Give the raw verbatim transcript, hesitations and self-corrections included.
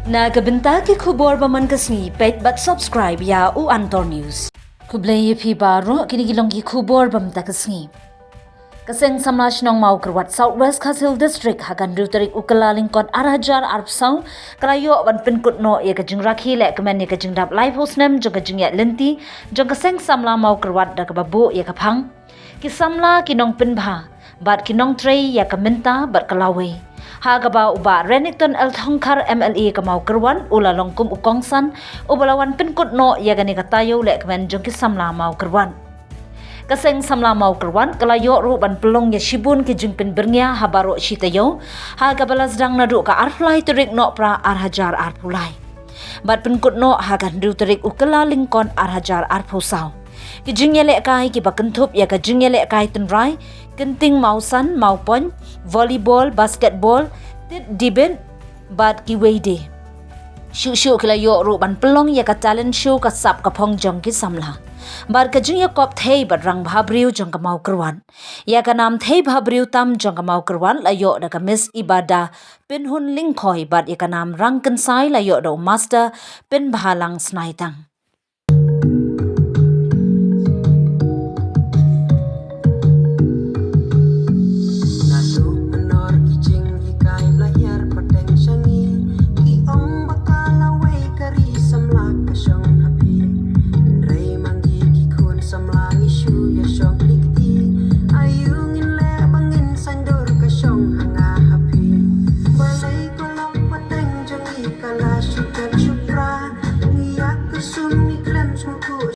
Na ka bynta ki khubor ba man ka sngi, peit bad subscribe ïa U Antor News. Khublei ïa phi baroh, kine ki long ki khubor ba mynta ka sngi. Ka Seng Samla Shnong Mawkyrwat, South West Khasi Hills District, ha ka hynriew tarik u Kyllalyngkot ar hajar arphew saw, ka la ïoh ban pynkut noh ïa ka jingrakhe leh kmen ïa ka jingdap laiphew snem jong ka jingïaid lynti jong ka Seng Samla Mawkyrwat da kaba buh ïa ka phang Ki samla, ki nongpynbha bad ki nongtrei ïa ka mynta bad ka lawei. Ha kaba u Bah Renikton L Thongkhar, M L A ka Mawkyrwat, u la long kum u kongsan uba la wan pynkut noh ïa kane ka taïew leh kmen jong ki samla Mawkyrwat. Ka Seng Samla Mawkyrwat ka la ïoh ruh ban pynlong ïa shibun ki jingpynbyrngia ha baroh shi taïew, ha kaba la sdang naduh ka arphew lai tarik Nohprah ar hajar arphew lai bad pynkut noh ha ka hynriew tarik u Kyllalyngkot ar hajar arphew saw. Ki jingïalehkai kiba kynthup ïa ka jingïalehkai tynrai, kynting mawsan mawpoiñ, volleyball, basketball, tit dibit bad kiwei de. Shuh shuh ki la ïoh ruh ban pynlong ïa ka talent show, ka sap ka phong jong ki samla bad ka jingïakop thei bad rangbha briew jong ka Mawkyrwat. Ïa ka nam thei bha briew tam jong ka Mawkyrwat la ïoh da ka Miss Ibada Pynhun Lyngkhoi bad ïa ka nam rangkynsai la ïoh da u Master Pynbhalang Snaitang.